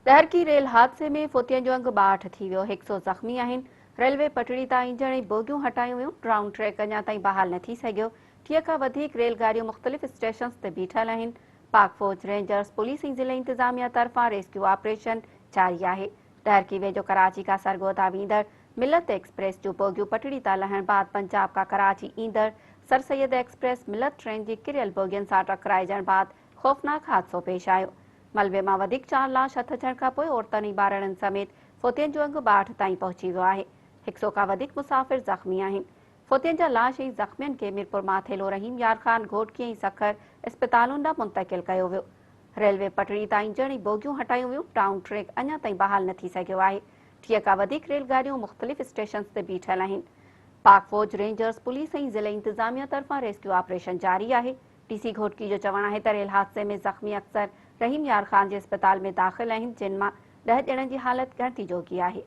Daharki rail حادثي ۾ فوتين جو انگ 62 ٿي ويو، هڪ سئو زخمي آهن، ريلوي پٽڙي تان انجڻ ۽ بوگيون هٽايون ويون، ڊرائون ٽريڪ اڃا تائين بحال نه ٿي سگهيو، 30 کان وڌيڪ ريل گاڏيون مختلف اسٽيشنز تي بيٺل آهن، پاڪ فوج، رينجرز، پوليس ۽ ضلعي انتظاميا طرفان ريسڪيو آپريشن جاري آهي. ڏهرڪي ويجهو ڪراچي کان سرگوڌا ويندڙ ملت ايڪسپريس جون بوگيون پٽڙي تان لهڻ بعد پنجاب کان ڪراچي ايندڙ سر سيد ايڪسپريس ملت ٽرين جي ڪريل بوگين سان ٽڪرائجڻ بعد خوفناڪ حادثو پيش آيو. ملبي مان وڌيڪ چار لاش هٿ اچڻ کانپوء عورتن ۽ ٻارڙن سميت فوتين جو انگ 62 تائين پهچي ويو آهي. هڪ سئو کان وڌيڪ مسافر زخمي آهن. فوتين جا لاش ۽ زخمين کي ميرپور ماٿيلو، رحيم يار خان، گهوٽڪي ۽ سکر اسپتالن ڏانهن منتقل ڪيو ويو. ريلوي پٽڙي تان انجڻ ۽ بوگيون هٽايون ويون، ڊائون ٽريڪ اڃا تائين بحال نه ٿي سگهيو آهي. 30 کان وڌيڪ ريل گاڏيون مختلف اسٽيشنز تي بيٺل آهن. پاڪ فوج، رينجرز، پوليس ۽ ضلعي انتظاميا طرفان ريسڪيو آپريشن جاري آهي. ڊي سي گهوٽڪي جو چوڻ آهي ته ريل حادثي ۾ زخمي اڪثر رحيم يار خان جي اسپتال ۾ داخل آهن جن مان ڏهه ڄڻن جي حالت ڳڻتي جوڳي آهي.